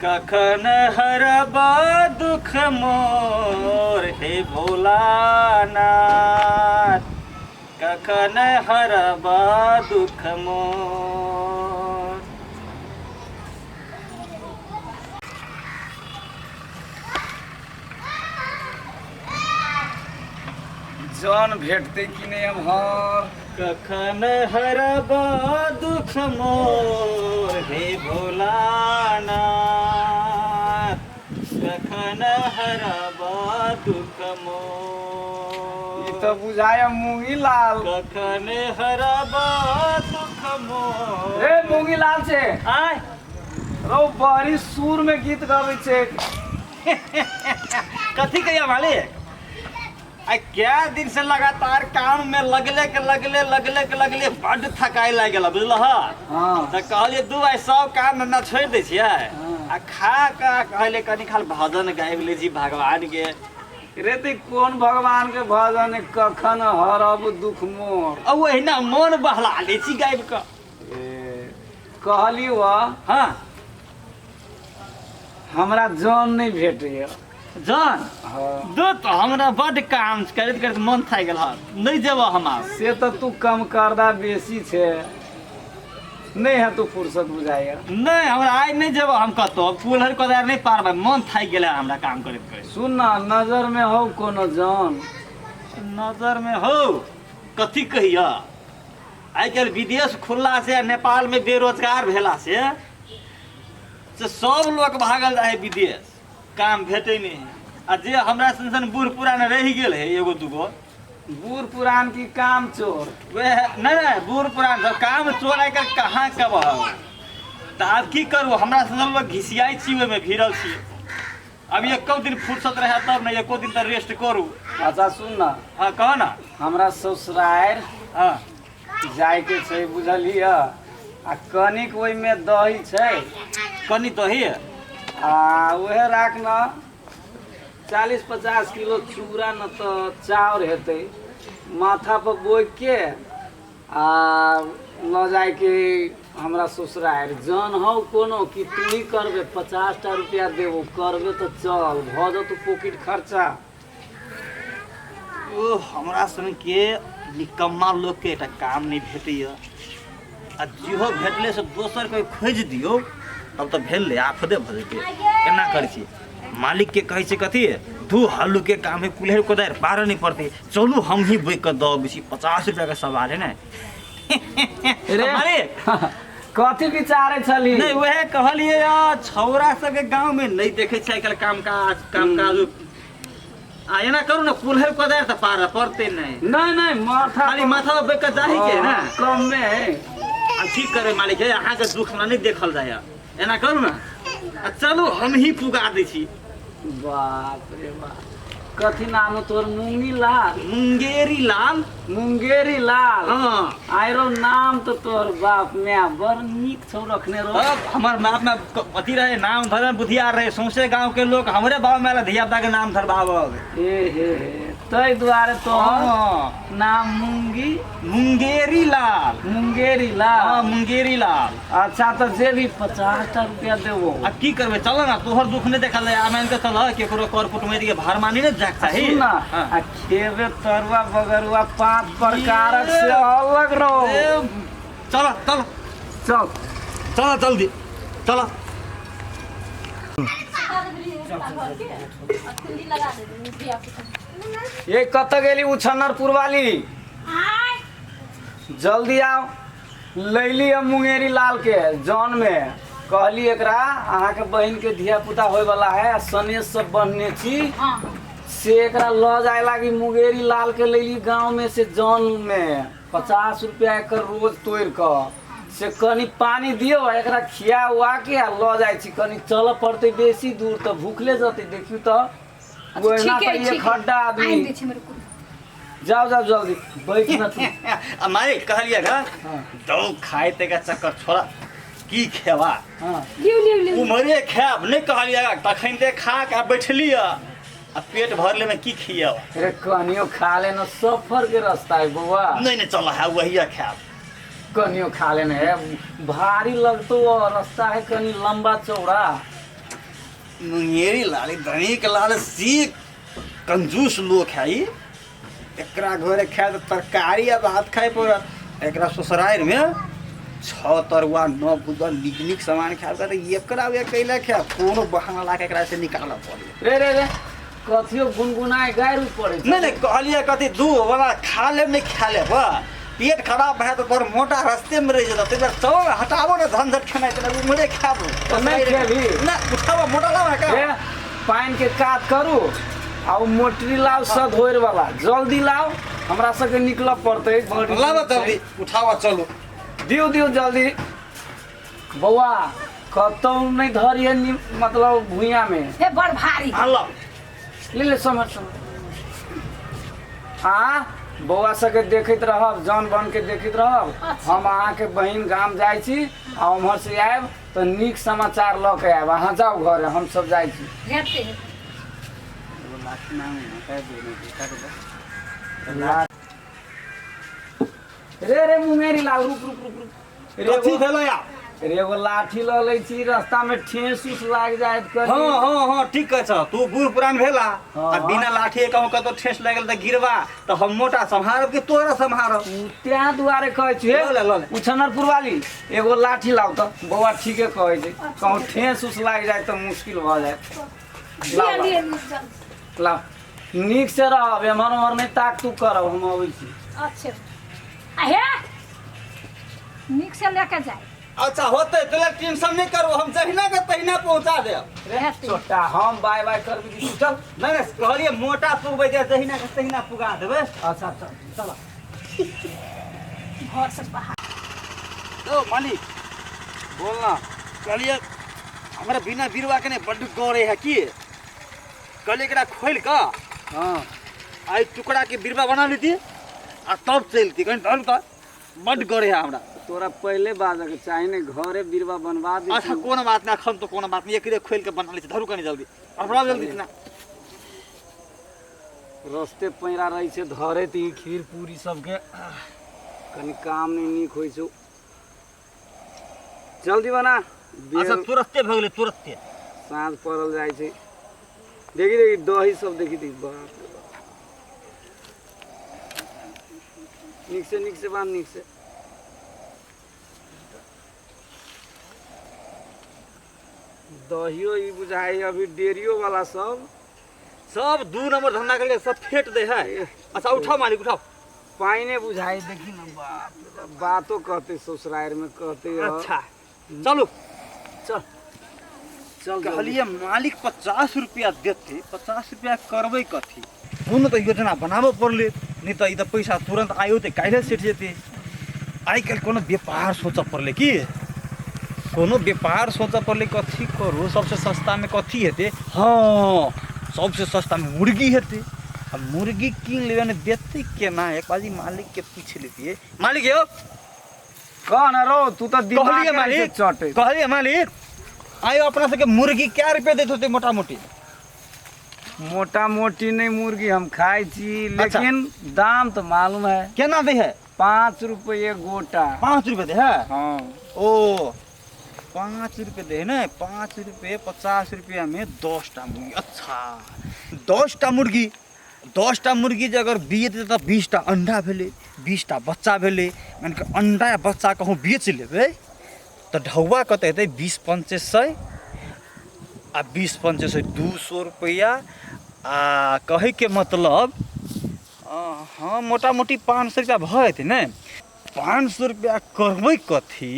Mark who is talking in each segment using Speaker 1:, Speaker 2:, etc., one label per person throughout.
Speaker 1: कखन हरबा दुख मोर हे भोलानाथ, कखन हरबा दुख मोर।
Speaker 2: जन भेटतै कि नहि एम्हर?
Speaker 1: कखन हरबा दुख मोर हे भोलानाथ, कखन हरबा दुख मोर।
Speaker 2: ई तऽ बुझाय मूंगी लाल।
Speaker 1: कखन हरबा दुख मोर।
Speaker 2: रे मूंगी लाल छै।
Speaker 1: आय
Speaker 2: रौ, बड़ी सुर में गीत गाबै छै।
Speaker 1: कथी कहिया मालिक, आ क्या दिन से लगातार काम में लगले के लगले लगले के लगले बड्ड थकाइ लागि गेल, बुझलह?
Speaker 2: हाँ।
Speaker 1: तऽ कहलियै दू आइ सब काम धंधा छोड़ि दै छियै
Speaker 2: हाँ।
Speaker 1: आ खा कऽ कहलियै कनि खाल भजन गाबि लै छी भगवान के।
Speaker 2: रे ते कोन भगवान के भजन, कखन हरब दुख मोर?
Speaker 1: आ ओहिना मोन बहला लै छी गाबि कऽ।
Speaker 2: ए, कहली वा।
Speaker 1: हाँ।
Speaker 2: हमरा जन नहि भेटैए।
Speaker 1: जन?
Speaker 2: हाँ।
Speaker 1: दू तऽ हमरा बड्ड काम करैत करैत मन थाकि गेल हन, नहि जेबह हम आब।
Speaker 2: से तऽ तू कम करदा बेसी छै, नहि है तू फुर्सत बुझाइए।
Speaker 1: नहि, हमरा आइ नहि जेबह हम कतहु, कुल्हड़ कोदारि नहि पारबै, मन थाकि गेलै हमरा काम करैत करैत।
Speaker 2: सुन ना, नजर में हौ कोनो जन?
Speaker 1: नजर में हौ कथी कहिया, आइ काल्हि विदेश खुलला से आ नेपाल में बेरोजगार भेला से सब लोक भागल जाइ है विदेश, काम भेटै नहि है। आ जे हमरा सन सन बूढ़ पुरान रहि गेल है एगो दूगो।
Speaker 2: बूढ़ पुरान की काम चोर?
Speaker 1: वएह नहि नहि, बूढ़ पुरान सब काम चोर आइ काल्हि कहाँ कब। तऽ आब की करू, हमरा सन लोक घिसियाइ छी, ओहिमे भिड़ल छी। अब एको दिन फुर्सत रहे तब ने एको दिन तऽ रेस्ट करू।
Speaker 2: अच्छा सुन ना।
Speaker 1: हाँ, कह ना।
Speaker 2: हमरा ससुरारि
Speaker 1: हाँ
Speaker 2: जायके छै, बुझलियै? आ कनिक ओहिमे दही छै।
Speaker 1: कनि दही?
Speaker 2: आ उहे राख न, 40-50 किलो चूड़ा न तऽ चाउर हेतै, माथा पर बोइक के आ लऽ जायके हमरा ससुरारि। जन हौ कोनो कि तू ही करबे? 50 टा रुपया देबो, करबे तऽ चल भऽ जेतौ पॉकेट खर्चा।
Speaker 1: ओ हमरा सन के निकम्मा लोक के एकटा काम नहि भेटैया, आ जेहो भेटले से दोसर कोई खोजि दियौ तब तऽ भेलै आफदे भऽ जेतै। एना करै छी, मालिक के कहै छै कथी, दू हल्लू के काम है, कुल्हड़ कोदारि पारऽ नहि पड़तै, चलू हमही बोकि कऽ दऽ अबै छी, 50 रुपया के सवाल है ने।
Speaker 2: रे
Speaker 1: मालिक।
Speaker 2: कथी विचारै छली?
Speaker 1: नहि, वएह कहलियै आ छौड़ा सबके गाँव में नहि देखै छै आइ काल्हि काम काज, काम काज। आ एना करू ने, कुल्हड़ कोदारि तऽ पारऽ पड़तै नहि।
Speaker 2: नहि नहि, माथा
Speaker 1: खाली माथा पर बैठ कऽ जाही के ने।
Speaker 2: कम में है।
Speaker 1: आ की करै मालिक हे, अहाँके दुख हमरा नहि देखल जाइए। एना करू ने, आ चलू हमही पुगा दै छी।
Speaker 2: बाप रे बाप, कथी नाम हो तोर? मूंगी लाल?
Speaker 1: मुंगेरी लाल।
Speaker 2: मुंगेरी लाल?
Speaker 1: हाँ।
Speaker 2: आयरो नाम तो तोहर बाप माय बड़ नीक छौ रखने रहो।
Speaker 1: तब हमर बाप में अथी रहे, नाम धरे बुधियार रहे, सौंसे गांव के लोग हमरे बाप में धिया पुता के नाम धरबावल।
Speaker 2: ए हे हे, ताहि दुआरे तोहर नाम मूंगी
Speaker 1: मुंगेरी लाल।
Speaker 2: मुंगेरी लाल।
Speaker 1: हाँ, मुंगेरी लाल।
Speaker 2: अच्छा, तऽ जे भी 50 टा रुपया देबो।
Speaker 1: आ की करबै, चल ना, तोहर दुख नहि देखल जाय, आ मान के चल केकरो कर कुटुमैत के भार मानी ने जाक चाही।
Speaker 2: सुन ना।
Speaker 1: हाँ।
Speaker 2: आ खेबे तरुआ बगरुआ पांच प्रकारक से अलग रहो।
Speaker 1: ए, चल चल।
Speaker 2: चल।
Speaker 1: चल जल्दी चल।
Speaker 2: ये कतऽ गेली उछन्नरपुर वाली? जल्दी आओ, लैली हम मुंगेरी लाल के जौन में। कहली एकरा अहाँके बहिन के धिया पुता होय वाला है आ सनेश सब बन्हने छी, से एकरा लऽ जाय लागी। मुंगेरी लाल के लैली गाँव में से जौन में, 50 रुपया एकर रोज तोड़ि कऽ। से कनि पानी दियौ आ एकरा खिया उआ के आ लऽ जाइ छी। कनि चलऽ पड़तै बेसी दूर तऽ भूखले जेतै। देखियौ तऽ ओहिना
Speaker 3: ठीक है,
Speaker 2: तऽ एक
Speaker 3: ठीक है।
Speaker 2: हड्डा आदमी।
Speaker 3: आनि दै छी हमर कुल।
Speaker 2: जाओ जाओ, जल्दी बैठ न तू।
Speaker 1: आ मालिक, कहलियै गा
Speaker 2: हाँ।
Speaker 1: दौ खाय ते का चक्कर छोड़ा, की खेबा?
Speaker 2: हाँ।
Speaker 3: लिउ लिउ लिउ।
Speaker 1: उमरे खायब नहि कहलियै गा, तखन ते खा के बैठली आ पेट भरले में की खियाब?
Speaker 2: अरे कनियो खा लेना, सफर के रास्ता है बौआ।
Speaker 1: नहीं नहीं, चल है वही खायब।
Speaker 2: कनियो खा लेना है, भारी लगतो और रास्ता है कनि लंबा चौड़ा।
Speaker 1: मुंगेरी लाल धनिक लाल सी कंजूस लोग है ई। एकरा घरे खाए तऽ तरकारी आ भात खाए पड़त। एकरा ससुरारि में छह तरुआ नौ भुजल नीक नीक सामान खाए पड़त। एकरा वे कैला खाए कोनो बहाना ला के एकरा से निकालऽ पड़े।
Speaker 2: रे रे रे कथियो गुनगुनाए गारि पड़े छै।
Speaker 1: नहीं नहीं कहलिए कथी दू वाला खा लेब नहीं खा लेब पेट खराब भए तऽ तोहर मोटा रस्ते में रहि जेतौ। ताहि दुआरे चलो ने हटाबो ने झंझट खेनाइ तेनाइ उम्हरे खाबो।
Speaker 2: तऽ नहि खेबही?
Speaker 1: ना उठाबो मोटा लाब का।
Speaker 2: ए पानि के कात करू आ ओ मोटरी लाउ सधोरि वाला जल्दी लाउ हमरा सबके निकलऽ पड़तै। बड़ी
Speaker 1: लाबो
Speaker 2: दूर छै।
Speaker 1: जल्दी उठाबो चलू।
Speaker 2: दियौ दियौ जल्दी बौआ कतौ नहि धरिहे मतलब भुइयाँ में।
Speaker 3: हे बड़ भारी।
Speaker 1: हाँ लाउ।
Speaker 2: ले ले समर समर। आ बौआ सबके देखैत रहब जन बन के देखैत रहब।
Speaker 3: अच्छा।
Speaker 2: हम अहाँके बहिन गाम जाइ छी आ उम्हर से आयब तऽ नीक समाचार लऽ के आयब। अहाँ जाउ घरे हम सब जाइ छी।
Speaker 3: हेतै हेतै।
Speaker 2: रे रे मुंगेरी लाल रुक रुक रुक रुक। रे
Speaker 1: कथी
Speaker 2: एगो-
Speaker 1: भेलै आ?
Speaker 2: रे एगो लाठी लऽ लै छी रास्ता में ठेस उस लागि जायत कनी।
Speaker 1: हाँ हाँ हाँ ठीक कहै छह तू बूढ़ पुरान भेला
Speaker 2: हाँ।
Speaker 1: आ बिना लाठी के कहूँ कतौ ठेस लागि गेल तऽ गिरबा तऽ हम मोटा सम्हारब कि तोरा सम्हारब?
Speaker 2: तें दुआरे कहै छी
Speaker 1: लऽ ले, लऽ ले।
Speaker 2: उछनरपुर वाली एगो लाठी लाउ तऽ बौआ ठीके कहै छै कहूँ ठेस उस लागि जाय तऽ मुश्किल भऽ जायत। लाउ,
Speaker 3: लिअ
Speaker 2: लाउ।
Speaker 3: लिअ लिअ जल्दी।
Speaker 2: लाउ नीक से रहब एम्हर ओम्हर नहि ताक तूक करब हम अबै छी।
Speaker 3: अच्छे आ हे नीक से लेके जाय।
Speaker 1: अच्छा होते तोरा टेंशन नहीं करो हम जहिना के तहिना पहुंचा देब।
Speaker 2: रे छोटा हम बाय बाय करबी कि तू चल।
Speaker 1: नहीं नहीं कहलिए मोटा पुगबै जे जहिना के तहिना पुगा देबै।
Speaker 2: अच्छा चल चल
Speaker 3: घर से बाहर।
Speaker 1: ओ मालिक
Speaker 2: बोल ना।
Speaker 1: कहलिए हमरा बिना बिरुआ के नहीं बड्ड गौरे है की कहलिए एकरा खोलि कऽ
Speaker 2: हाँ
Speaker 1: आई टुकड़ा के बिरुआ बना लेती आ तब चलती कहीं धर तऽ बड्ड गौरे है हमरा।
Speaker 2: तोरा पहले बाजऽ के चाही ने घरे बिरवा बनवा दे।
Speaker 1: अच्छा कोनो बात ना अखन तो कोनो बात नहीं एकरे खोलि के बना लै छी धरू कनी जल्दी और बड़ा जल्दी ना।
Speaker 2: रस्ते पैरा रहै छै धरे त ई खीर पूरी सबके कनी काम नहीं नीक होइ छै। जल्दी बना।
Speaker 1: अच्छा तुरते भऽ गेलै तुरते।
Speaker 2: साँझ पड़ल जाइ छै। देखी देखी दही सब देखी देखी बाप रे बाप। नीक से बांध नीक से। दहियो ई बुझाइ अभी डेरियो वाला सब
Speaker 1: सब दू नंबर धंधा करके सब फेंट दे है। अच्छा उठाओ मालिक उठाओ।
Speaker 2: पाइने बुझाइ देखी ना बाप रे बाप। बातो कहते ससुराल में कहते।
Speaker 1: अच्छा चलू
Speaker 2: चल चल
Speaker 1: कहलिए मालिक 50 रुपया देते 50 रुपया करबै कथी कोनो तऽ योजना बनाबऽ पड़लै नहीं तऽ ई तऽ पैसा तुरंत आयो तऽ काल्हि सेठ जेतै। आइ काल्हि कोनो व्यापार सोचऽ पड़लै की कोनो व्यापार सोचऽ पड़लै कथी करू सबसे सस्ता में कथी हेतै। हाँ सबसे सस्ता में मुर्गी हेतै आ मुर्गी कीन लेबै ने देतै केना एक बाजी मालिक के पूछि लेतियै। मालिक यौ
Speaker 2: कह ना रो तू तऽ दिमाग
Speaker 1: कहलिए
Speaker 2: के
Speaker 1: मालिक
Speaker 2: चटे।
Speaker 1: कहलिए मालिक आयो अपना सबके मुर्गी क्या रुपया दैत होतै मोटा मोटी?
Speaker 2: मोटा मोटी नहीं मुर्गी हम खाइ छी
Speaker 1: अच्छा।
Speaker 2: लेकिन दाम तो मालूम है।
Speaker 1: केना दै है?
Speaker 2: 5 रुपये गोटा।
Speaker 1: 5 रुपये दे है?
Speaker 2: हाँ।
Speaker 1: ओ 5 रुपये दे है ने 5 रुपये 50 रुपया में 10टा मुर्गी। अच्छा 10टा मुर्गी 10टा मुर्गी जे अगर बियेतै तऽ 20टा अंडा भेलै 20टा बच्चा भेलै मानि कऽ अंडा या बच्चा कहूँ बेच लेबै तऽ ढौआ कते हेतै 20 पंचे 100 आ 20 पंचे 100 200 रुपैआ आ कहैके मतलब हाँ मोटा मोटी 500 रुपया भऽ जेतै ने। 500 रुपया करबै कथी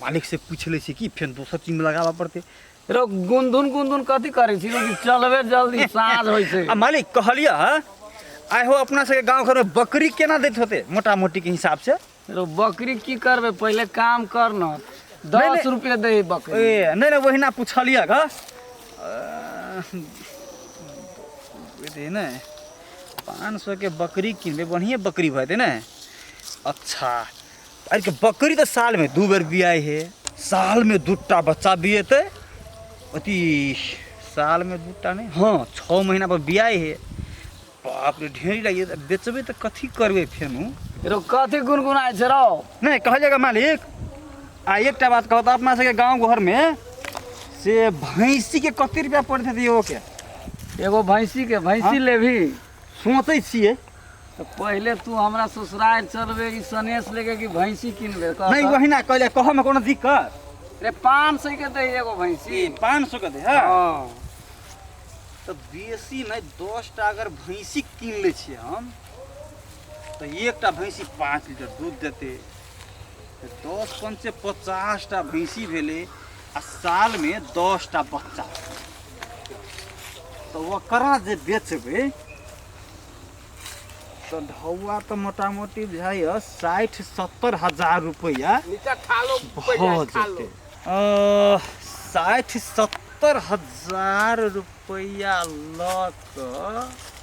Speaker 1: मालिक से पूछि लै छी कि फेर दोसर चीजमे लगाबऽ पड़तै।
Speaker 2: रो गुनधुन गुनधुन कथी करै छी रो चलबे जल्दी साँझ होइ छै।
Speaker 1: आ मालिक कहलियै आइ हो अपना सबके गाँव घरमे बकरी केना दैत होतै मोटा मोटी के हिसाब से?
Speaker 2: रो बकरी की करबै पहिले काम कर न 10 रुपये दे बकरी।
Speaker 1: ए नहीं नहीं वही ना पूछलियै ग ने 500 के बकरी किनबै बढ़िए बकरी भऽ जेतै ने। अच्छा अरे के बकरी तऽ साल में 2 बेर बियाइ है साल में 2टा बच्चा बियेतै अथी साल में 2टा नहीं हाँ 6 महीना पर बियाइ है। बाप रे ढेरी लागि जेतै बेचबै तऽ कथी करबै फेनु?
Speaker 2: रो कथी गुनगुनाइ छै रौ?
Speaker 1: नहीं कहलियै ग मालिक आ एकटा बात कहू तऽ अपना सबके गाँव घरमे से भैंसी के कते रुपया पड़ैत हेतै एगो के?
Speaker 2: एगो भैंसी के? भैंसी
Speaker 1: हाँ।
Speaker 2: लेबही?
Speaker 1: सोचै छियै।
Speaker 2: तऽ पहिले तू हमरा ससुरारि चलबे कि सनेस लेके कि भैंसी किनबे? कह
Speaker 1: नहीं
Speaker 2: तऽ।
Speaker 1: वही ना कहले, कहमे कोनो दिक्कत?
Speaker 2: रे, 500 के दे एगो भैंसी।
Speaker 1: 500 के दे है?
Speaker 2: हाँ।
Speaker 1: तऽ बेसी नहि, 10 टा अगर भैंसी कीन लै छियै हम तऽ एकटा भैंसी 5 लीटर दूध देतै, तऽ 10 पंचे 50 टा भैंसी भेलै आ सालमे 10 टा बच्चा, तऽ ओकरा जे बेचबै तऽ ढौआ तऽ मोटा मोटी बुझाइए 60-70 हजार रुपैआ
Speaker 2: नीचा खालो।
Speaker 1: भऽ जेतै। 60-70 हजार रुपैआ लऽ कऽ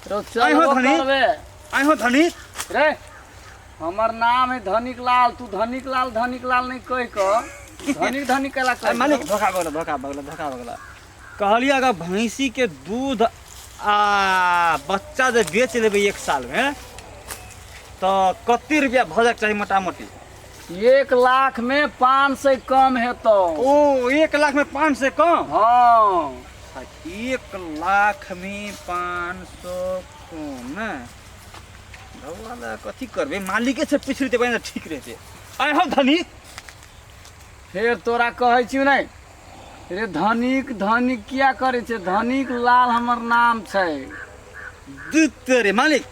Speaker 2: रो
Speaker 1: आइ हो
Speaker 2: चलबो
Speaker 1: धनी।
Speaker 2: करबे।
Speaker 1: आइ हो धनी।
Speaker 2: रे, हमर नाम है धनिक लाल। तू धनिक लाल धनिक लाल नहीं कह कऽ धनिक धनिक कैला
Speaker 1: अरे
Speaker 2: कह?
Speaker 1: मालिक, धोखा भऽ गेल, धोखा भऽ गेल, धोखा भऽ गेल। कहलियै अगर भैंसी के दूध आ बच्चा जे बेच लेबै एक सालमे तऽ कते रुपैआ भऽ जायके चाही मोटा मोटी?
Speaker 2: 1 लाख में 500 कम हेतौ।
Speaker 1: ओ, 1 लाख में 500 कम?
Speaker 2: हाँ।
Speaker 1: 1 लाख में 500 कम ने भगवान, कथी करबै? मालिके से पूछि लेतै पहिने, ठीक रहतै। आइ हम धनी।
Speaker 2: फेर तोरा कहै छियौ नहि रे, धनिक धनिक किया करै छै? धनिक लाल हमर नाम छै।
Speaker 1: दूध रे मालिक,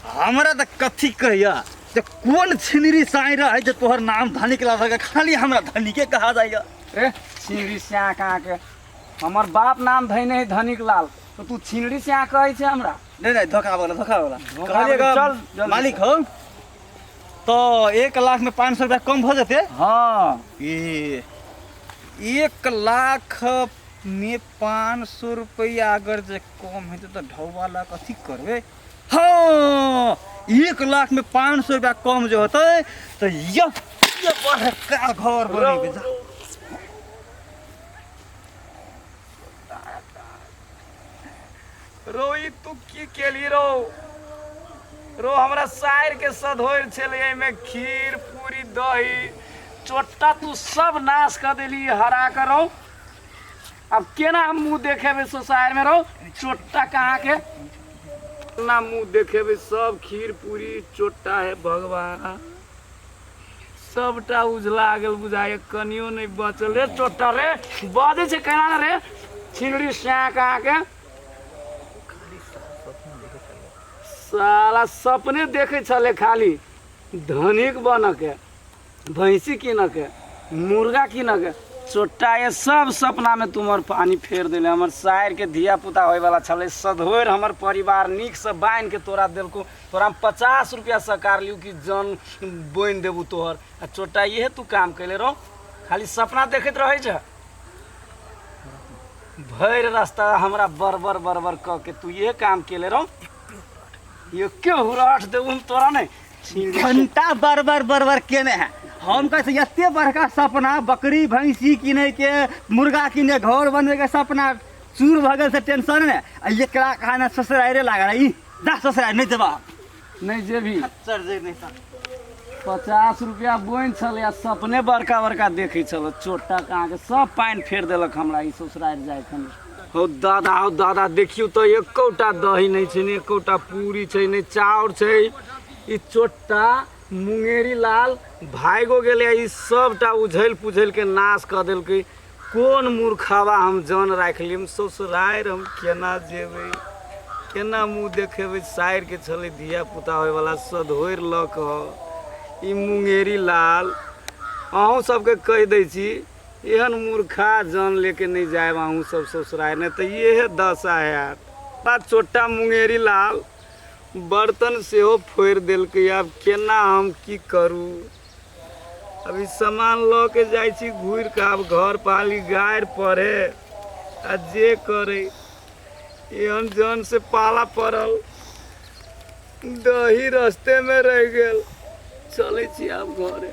Speaker 1: हमरा तऽ कथी कहिया जे कोन छिनरी साई रहै जे तोहर नाम धनिक लाल रखै, खाली हमरा धनिके कहा जाइया।
Speaker 2: रे छिनरी स्याह, कहाँके हमर बाप नाम धैने है धनिक लाल, तऽ तू छिनरी स्याह कहै छै हमरा?
Speaker 1: नहीं नहीं, धोखा वाला, धोखा वाला।
Speaker 2: धोखा
Speaker 1: कहलियै
Speaker 2: वाला,
Speaker 1: ग,
Speaker 2: चल, जल्दी।
Speaker 1: मालिक हो तो 1 लाख में 500 रुपया कम भऽ जेतै?
Speaker 2: हाँ।
Speaker 1: ए, 1 लाख में 500 रुपया अगर जे कम हेतै तऽ ढौआ लाख अथी करबै। हाँ, 1 लाख में 500 रुपया कम जे होतै तऽ यह बड़का घर बनेबै जा।
Speaker 2: रो, ई तू की केली रो? रो, हमरा साइर के सधोर छलै, एहिमे खीर पूरी दही चोट्टा, तू सब नाश कऽ देली हरा कर। रो, अब केना हम मुँह देखेबै सोसाइर में? रो चोट्टा, कहाँ के ना मुँह देखेबै? सब खीर पूरी चोट्टा है भगवान, सबटा उजला गेल बुझाइए, कनियो नहि बचल। रे चोट्टा रे, बजै छै केना रे छिनरी स्याह कहाँके? साला सपने देखै छलै खाली धनिक बनके, भैंसी कीनके, मुर्गा कीनके। चोट्टा, ये सब सपनामे तुमर पानी फेर देले। हमर साइरके धिया पुता होइवला छलै, सधोरि हमर परिवार नीकसँ बान्हिके तोरा देलकौ। तोरा हम 50 रुपया सकार लियौ कि जन बोनि देबू तोहर, आ चोट्टा इहे तू काम कैले रहो। खाली सपना देखैत रहै छ। भरि रास्ता हमरा बरबर बरबर कऽ के तू इहे काम केले रहो। ये क्यों हुराठ देबू हम तोरा नहि।
Speaker 1: घंटा बरबर बरबर केने है। हम कहै छी एते बड़का सपना, बकरी भैंसी किने के, मुर्गा किने, घर बनबै के सपना चूर भऽ गेल से टेंशन में, आ एकरा खाना ससुरारे लागल ई जा, ससुरार नहि देबा।
Speaker 2: नहि जेबही?
Speaker 1: चढ़ जे नहि तऽ।
Speaker 2: 50 रुपया बोनि छलै आ सपने बड़का बड़का देखै छल। चोटा कहाँके, सब पानि फेर देलक हमरा ई ससुरारि जाय खन। हौ दादा, हौ दादा, देखियौ तऽ एकोटा दही नहि छै, ने एकोटा पूरी छै, ने चाउर छै। ई चोट्टा मुंगेरी लाल भागिओ गेलै, ई सबटा उझैल पुझैल के नाश कऽ देलकै। कोन मूर्खावा हम जन राखि लियम। ससुरारि हम केना जेबै? केना मुँह देखेबै? साइरके छलै धिया पुता होइवला, सधोरि लऽ कऽ ई मुंगेरी लाल। अहूँ सबके कहि दै छी, एहन मूर्खा जन लेके नहि जायब अहूँ सब ससुरारि, नहि तऽ इएह दशा हैत। आ चोट्टा मुंगेरी लाल बर्तन सेहो फोड़ि देलकै। आब केना हम की करू? अभी सामान लऽ के जाइ छी घुरि कऽ आब घर पाली गारि पढ़े आ जे करै। एहन जन से पाला पड़ल, दही रस्ते में रहि गेल। चलै छी आब घरे।